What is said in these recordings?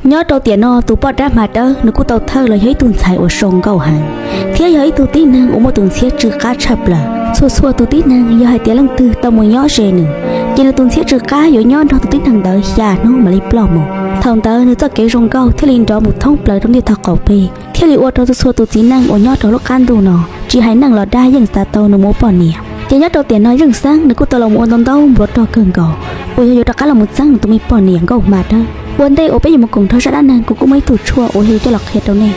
Nyob rau tiam no tus poj dab hma dawb nws kuj tau thawj los yog ib tug ntxhais uas zoo nkauj heev, thiab yog ib tug tib neeg uas muaj tus ntxhiab tsw qab tshaj plaws. Txhua txhua tus tib neeg yog hais tias leej twg tau mus nyob ze nws, ces nws tus ntxhiab tsw qab yuav nyob nrog tus tib neeg ntawd xya hnub mam li ploj mus. Thaum ntawd nws txoj kev zoo nkauj thiaj li nrov mus thoob plaws rau ntiaj teb qhov peb, thiaj li ua rau txhua txhua tus txiv neej uas nyob rau lub qab ntuj no tsis hais neeg los dab yeej xav tau nws mus ua poj niam. Ces nyob rau tiam no Zeej Xeeb nws kuj tau los mus ua ntau ntau npluav rog kawg nkaus uas yog yuav rov qab los mus txeeb nws tus me poj niam nkauj hma dawb. Ua ntej uas peb yuav mus koom nrog zaj dab neeg kuv kuj muaj ib tug tshuaj uas yog coj los qhia rau nej.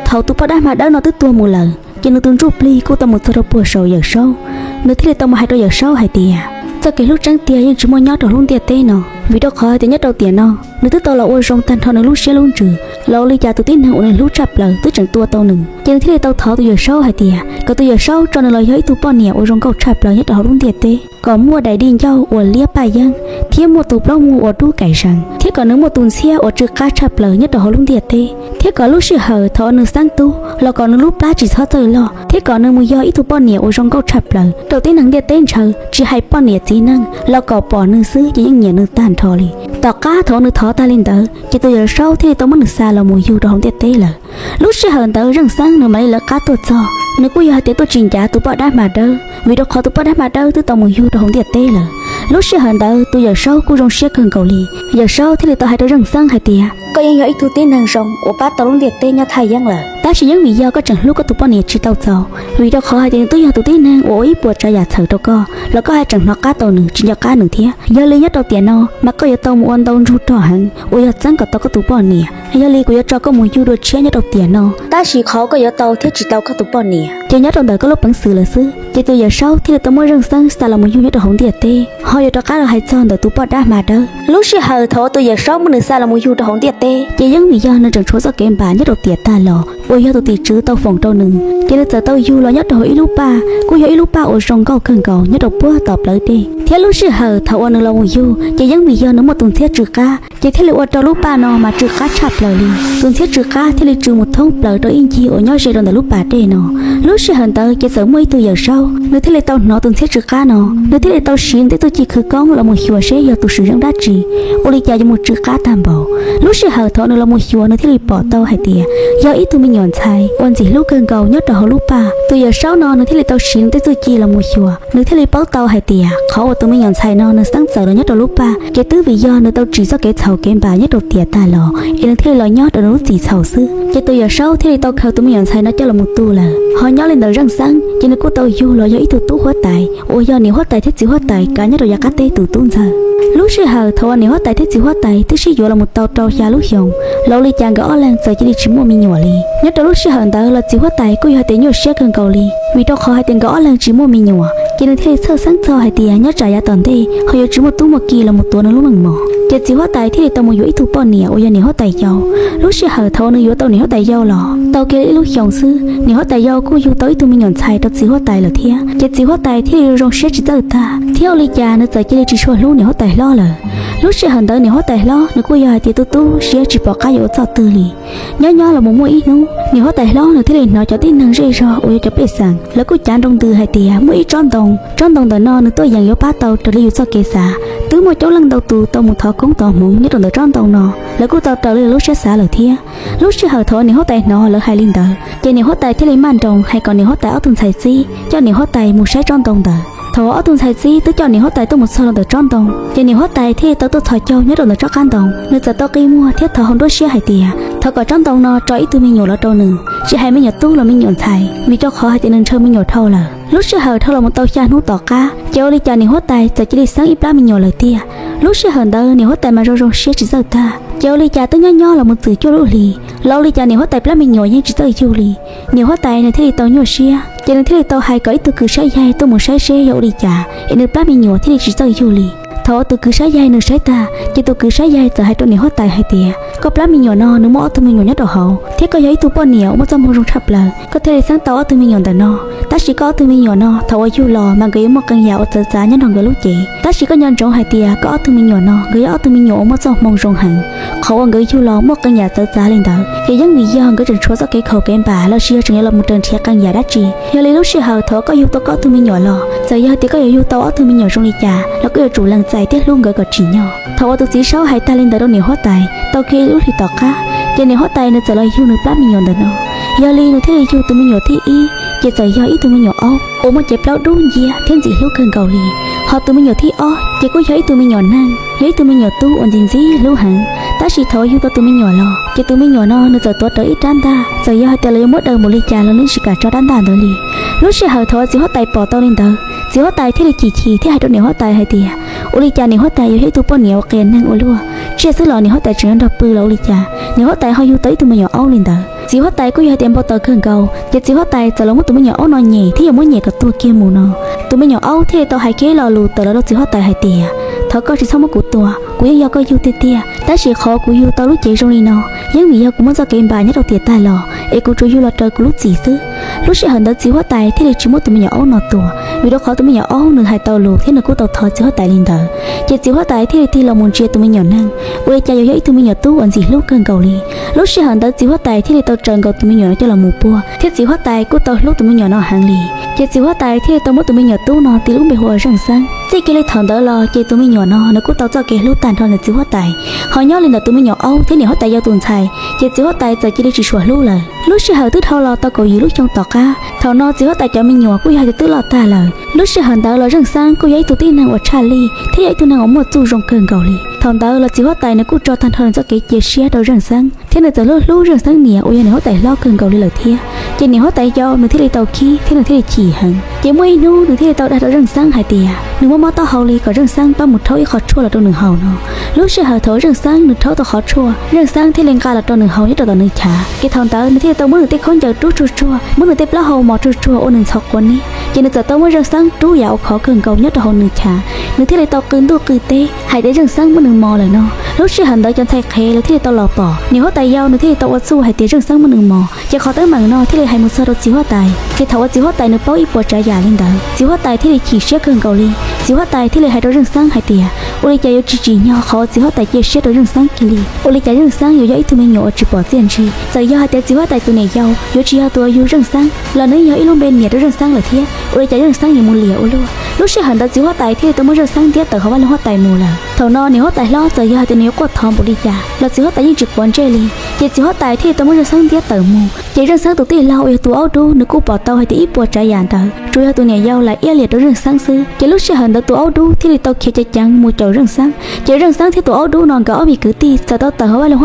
Thaum tus poj dab hma dawb no twb tuag mus lawm, ces nws tus ntsuj plig kuj tau mus txog rau puag saum Yawm Saub. Nws thiaj li tau mus hais rau Yawm Saub hais tias txoj kev hlub tseeb tiag yeej tsis muaj nyob rau lub ntiaj teb no, vim rau qhov hais tias nyob rau tiam no nws twb tau los ua zoo tag nrho nws lub siab lub ntsws, los ua li cas tus tib neeg uas nws hlub tshaj plaws twb tseem tua tau nws. Ces nws thiaj li tau thov tus Yawm Saub hais tias kom tus Yawm Saub tso nws los yog ib tug poj niam uas zoo nkauj tshaj plaws nyob rau hauv lub ntiaj teb, kom muaj daim di ncauj uas liab paj yeeb, thiab muaj tus plaub muag uas dub kaim zeeg, thiab kom nws muaj tus ntxhiab uas tsw qab tshaj plaws nyob rau hauv lub ntiaj teb, thiab kom lub sij hawm thaum uas nws xeeb tub los kom nws lub plab tsis txhob txawj loj, thiab kom nws mus yog ib tug poj niam uas zoo nkauj tshaj plaws rau tib neeg ntiaj teb ntshaw, tsis hais poj niam txiv neej los kom pom nws xwb ces yeej nyiam nws tag nrho li. Tom qab thaum uas nws thov tag li ntawd ces tus Yawm Saub thiaj li tau muab nws xa los mus yug rau hauv ntiaj teb lawm. Lub sij hawm ntawd Zeej Xeeb nws mam li lawv qab tuaj txog, nws kuj yog hais tias tuaj tsis ncav tus poj dab hma dawb, vim rau qhov tus poj dab hma dawb twb tau mus yug rau hauv ntiaj teb lawm. Lub sij hawm ntawd tus Yawm Saub kuj zoo siab kawg nkaus li. Yawm Saub thiaj li tau hais rau Zeej Xeeb hais tias koj yeej yog ib tug tib neeg zoo uas pab tau lub ntiaj teb nyob thaj yeeb lawm, tab sis yeej vim yog koj tseem hlub koj tus poj niam tsis tau txaus, vim rau qhov hais tias nws twb yog tus tib neeg uas ua ib puas tsav yam txhawm rau koj los koj haj tseem hnov qab tau nws tsis nco qab nws thiab. Yog li nyob rau tiam no mas koj yuav tau mus ua ntau ntsug rog heev uas yog txeeb kom tau koj tus poj niam. Yog li kuv yuav tso koj mus yug dua tshiab nyob rau tiam no, tab sis qhov koj yuav tau thiab tsis tau koj tus poj niam ces nyob rau ntawm koj lub peev xwm lawm xwb. Ces tus Yawm Saub thiaj li tau muab Zeej Xeeb xa los mus yug nyob rau hauv ntiaj teb. Ho yuav rov qab los hais txog ntawm tus poj dab hma dawb. Lub sij hawm thaum uas tus Yawm Saub muab nws xa los mus yug rau hauv ntiaj teb ces yeej vim yog nws tseem tshuav txoj kev npam nyob rau tiam tag los uas yog tus tim tswv tau foom rau nws, ces nws txawm tau yug los nyob rau hauv ib lub paj, kuj yog ib lub paj uas zoo nkauj kawg nkaus nyob rau puag tom plawv dej. Thiab lub sij hawm thaum uas nws los mus yug ces yeej vim yog nws muaj tus ntxhiab tsw qab, ces thiaj li ua rau lub paj no mas tsw qab tshaj plaws li. Tus ntxhiab tsw qab thiaj li tsw mus thoob plaws rau ib ncig uas nyob ze rau ntawm lub pas dej no. Lub sij hawm ntawd ces txawm muaj ib tug Yawm Saub, nws thiaj li tau hnov tus ntxhiab tsw qab no, nws thiaj li tau siv nws tej txuj ci khawv koob los mus xyuas seb yog tus swm zeej dab tsi ua li cas yuav mus tsw qab tag npaum. Lub sij hawm thaum nws los mus xyuas nws thiaj li pom tau hais tias yog ib tug me nyuam ntxhais uas ntxim hlub kawg nkaus nyob rau hauv lub paj. Tus Yawm Saub no nws thiaj li tau siv nws tej txuj ci los mus xyuas, nws thiaj li paub tau hais tias qhov uas tus me nyuam ntxhais no nws xeeb txawm los nyob rau lub paj ces twb vim yog nws tau tsim txoj kev txhaum kev npam nyob rau tiam tag los es nws thiaj li los nyob rau nws lub txim txhaum xwb. Ces tus Yawm Saub thiaj li tau khaws tus me nyuam ntxhais no coj los mus tu lawm. Ho nyob li ntawm Zeej Xeeb ces nws kuj tau yug los yog ib tug tub huab tais uas yog niam huab tais thiab txiv huab tais kav nyob rau yav qab teb tus tub ntxawg. Lub sij hawm thaum uas niam huab tais thiab txiv huab tais twb sib yuav los mus tau rau xya lub xyoos, los ua li cas nkawd ob leeg txawm cia li tsis muaj me nyuam li. Nyob rau lub sij hawm ntawd los txiv huab tais kuj yog hais tias nyuaj siab kawg nkaus li, vim rau qhov hais tias nkawd ob leeg tsis muaj me nyuam, ces nws thiaj li txhawj xeeb txog hais tias nyob tsam yav tom ntej ho yuav tsis muaj tub muaj ki los mus tuav nws lub meej mom. Ces txiv huab tais thiaj li tau mus yuav ib tug poj niam uas yog niam huab tais yau. Lub sij hawm thaum uas nws yuav tau niam huab tais yau los tau kiag li ib lub xyoos xwb, niam huab tais yau kuj yug tau ib tug me nyuam ntxhais rau txiv huab tais lawm thiab. Ces txiv huab tais thiaj li zoo siab tsis txawj tag, thiab ua li cas nws txawm cia li tsis tshua hlub niam huab tais hlob lawm. Lub sij hawm ntawd niam huab tais hlob nws kuj yog hais tias tu tu siab tsis pom qab yuav ua txoj twg li. Nyob nyob los mus muaj ib hnub niam huab tais hlob nws thiaj li hnov cov tib neeg zej zog uas yog cov pej xeem lawv kuj cav nroo ntws hais tias muaj ib tsob ntoo, tsob ntoo ntawm no nws tuaj yeem yuav pab tau raws li yus txoj kev xav. Twb muaj coob leej ntau tus tau mus thov koob thov hmoov nyob rau ntawm tsob ntoo no, lawv kuj tau raws li lawv lub siab xav lawm thiab. Lub sij hawm thaum uas niam huab tais hnov lawv hais li ntawd ces niam huab tais thiaj li maj nroos hais kom niam huab tais ob tug ntxhais txib coj niam huab tais mus saib tsob ntoo ntawd. Thaum ob tug ntxhais txib twb coj niam huab tais tuaj mus txog rau ntawm tsob ntoo ces niam huab tais thiaj li tau tuaj txhos caug nyob rau ntawm tsob qab ntoo, nws txawm tau qi muag thiab thov hauv nruab siab hais tias thov kom tsob ntoo no tso ib tug me nyuam los rau nws, tsis hais me nyuam tub los me nyuam ntxhais, vim rau qhov hais tias nws ntshaw me nyuam dhau lawm. Lub sij hawm dhau los mus tau xya hnub tom qab ces ua li cas niam huab tais txawm cia li xeeb ib plab me nyuam lawm tiag. Lub sij hawm ntawd niam huab tais mas zoo zoo siab tsis txawj tag, ces ua li cas twb nyob nyob los mus txwm cuaj lub hlis los ua li cas niam huab tais plab me nyuam yeej tsis txawj yug li. Niam huab tais nws thiaj li tau nyuaj siab ces nws thiaj li tau hais kom ib tug kws saib yaig tuaj mus saib seb yog ua li cas es nws plab me nyuam thiaj li tsis txawj yug li. Thaum uas tus kws saib yaig nws saib tag ces tus kws saib yaig txawm hais rau niam huab tais hais tias koj plab me nyuam no nws muaj ob tug me nyuam nyob rau hauv thiab koj yog ib tug poj niam uas muaj txoj hmoo zoo tshaj plaws, koj thiaj li xeeb tau ob tug me nyuam ntawm no. Tab sis koj ob tug me Me nyuam no thaum uas yug los mas nkawd yuav muaj qee yam uas txawv txav nyob nrog nkawd lub cev, tab sis koj nco ntsoov hais tias koj ob tug me nyuam no nkawd yog ob tug me nyuam uas muaj txoj hmoo zoo heev. Qhov uas nkawd yug los muaj qee yam txawv txav li ntawd ces yeej vim yog nkawd tseem tshuav txoj kev khaum kev npam los sis yog tseem yuav los mus raws nrhiav qee yam dab tsi. Yog li lub sij hawm thaum uas koj yug tau koj ob tug me nyuam los, txawm yog tias koj yuav yug tau ob tug me nyuam zoo li cas los koj yuav tsum lees txais thiab hlub nkawd kom tsim nyog. Thaum uas tus txiv saub hais tag li ntawd rau niam huab tais, tau kiag ib lub hlis tom qab ces niam huab tais nws txawm los yug nws plab me nyuam ntawm no. Yog li nws thiaj li yug tus me nyuam thib ib, ces txawm yog ib tug me nyuam aub uas muaj cev plaub dub nciab thiab ntxim hlub kawg nkaus li. Ho tus me nyuam thib ob ces kuj yog ib tug me nyuam neeg, yog ib tug me nyuam tub uas ntxim ntxim hlub heev. Tab sis thaum uas yug tau tus me nyuam los ces tus me nyuam no nws txawm tuav rawv ib rab ntaj, txawm yog hais tias lawv yuav muab daws npaum li cas los nws tsis kam tso rab ntaj ntawd li. Lub sij hawm thaum uas txiv huab tais pom tau li ntawd, txiv huab tais thiaj li chim chim thiab hais rau niam huab tais hais tias, ua li cas niam huab tais yuav yog ib tug poj niam uas qias neeg ua luaj, tsiaj xwb los niam huab tais tseem yuav nrog pw los ua li cas, niam huab tais ho yug tau ib tug me nyuam aub li ntawd. Txiv huab tais kuj yog hais tias npau taws kawg nkaus, ces txiv huab tais txawm los muab tus me nyuam aub no nyem thiab yuav muab nyem kom tuag kiag mus no. Tus me nyuam aub thiaj li tau hais kiag ib lo lus tawm los rau txiv huab tais hais tias, thov koj tsis txhob muab kuv tua, kuv yeej yog koj yug tiag tiag, tab sis qhov kuv yug tau lub cev zoo li no yeej vim yog kuv muaj txoj kev npam nyob rau tiam tag los es kuv tsuas yug los raws kuv lub txim xwb. Lub sij hawm ntawd txiv huab tais thiaj li tsis muab tus me nyuam aub no tua, vim rau qhov tus me nyuam aub nws hais tau lus thiab nws kuj tau thov txiv huab tais li ntawd. Ces txiv huab tais thiaj li tig los mus ntsia tus me nyuam neeg, ua li cas yuav yog ib tug me nyuam tub uas ntxim hlub kawg nkaus li. Lub sij hawm ntawd txiv huab tais thiaj li tau tsaws nkaus tus me nyuam no coj los mus puag, thiab txiv huab tais kuj tau hlub tus me nyuam no heev li. Ces txiv huab tais thiaj li tau muab tus me nyuam tub no tis lub npe hu ua Zeej Xeeb. Txij kiag li thaum ntawd los ces tus me nyuam no nws kuj tau txoj kev hlub tag nrho ntawm txiv huab tais. Ho nyob li ntawm tus me nyuam aub thiab niam huab tais yau tus ntxhais, ces txiv huab tais txawm cia li tsis suam hlub lawm. Lub sij hawm twb dhau los tau kaum yim lub xyoo tom qab, thaum no txiv huab tais cov me nyuam kuj yog hais tias twb loj tag lawm. Lub sij hawm ntawd los Zeej Xeeb kuj yog ib tug tib neeg uas tshaj lij thiab yog ib tug neeg uas muaj txuj zoo kawg nkaus li. Thaum ntawd los txiv huab tais nws kuj tso tag nrho nws txoj kev cia siab rau Zeej Xeeb, thiab nws txawm hlub hlub Zeej Xeeb niam uas yog niam huab tais hlob kawg nkaus li lawm thiab. Ces niam huab tais yau nws thiaj li tau khib thiab nws thiaj li chim heev. Ces muaj ib hnub nws thiaj li tau dag rau Zeej Xeeb hais tias nws muaj mob taub hau li kom Zeej Xeeb pab mus rhaub ib qho tshuaj los rau nws haus no. Lub sij hawm thaum Zeej Xeeb nws rhaub tau qhov tshuaj, Zeej Xeeb thiaj li nqa los rau nws haus nyob rau tom nws chav. Ces thaum ntawd nws thiaj li tau muab nws tej khaub ncaws rub tsuag tsuag, muab nws tej plaub hau mos tsuag tsuag ua nws ntxhov quav niab. Ces nws txawm tau muab Zeej Xeeb rub yam uas khov kawg nkaus nyob rau hauv nws chav. Nws thiaj li tau qw ntuj qw teb hais tias Zeej Xeeb muab nws mos lawm no. Lub sij hawm ntawd cov ntxhais qhev lawv thiaj li tau los pom, niam huab tais yau nws thiaj li tau ua txuj hais tias Zeej Xeeb muab nws mos. Ces qhov teeb meem no thiaj li hais mus txog rau txiv huab tais. Ces thaum uas txiv huab tais nws paub ib puas tsav yam li ntawd, txiv huab tais thiaj li chim siab kawg nkaus li. Txiv huab tais thiaj li hais rau Zeej Xeeb hais tias ua li cas yuav tsis tsim nyog qhov uas txiv huab tais cia siab rau Zeej Xeeb kiag li. Ua li cas Zeej Xeeb yuav yog ib tug me nyuam uas tsis pom txiaj ntsig? Txawm yog hais tias txiv huab tais tus niam yau yuav tsis yog tus uas yug Zeej Xeeb los nws yog ib lub npe niam rau Zeej Xeeb lawm thiab. Ua li cas Zeej Xeeb yuav mus liam ua luaj? Lub sij hawm ntawd txiv huab tais thiaj li tau muab Zeej Xeeb ntiab tawm hauv vaj loog huab tais mus lawm. Thaum no niam huab tais hlob txawm yog hais tias nws yuav quaj thov npaum li cas los txiv huab tais yeej tsis quav ntsej li. Ces txiv huab tais thiaj li tau muab Zeej Xeeb ntiab tawm mus. Ces Zeej Xeeb tus tij laug uas yog tus aub dub nws kuj pom tau hais tias ib puas tsav yam ntawd tsuas yog tus niam yau lam iab liam rau Zeej Xeeb xwb. Ces lub sij hawm ntawd tus aub dub thiaj li tau khiav ceev ceev mus caum Zeej Xeeb. Ces Zeej Xeeb thiab tus aub dub no nkawd ob viv kwv tij txawm tau tawm hauv vaj loog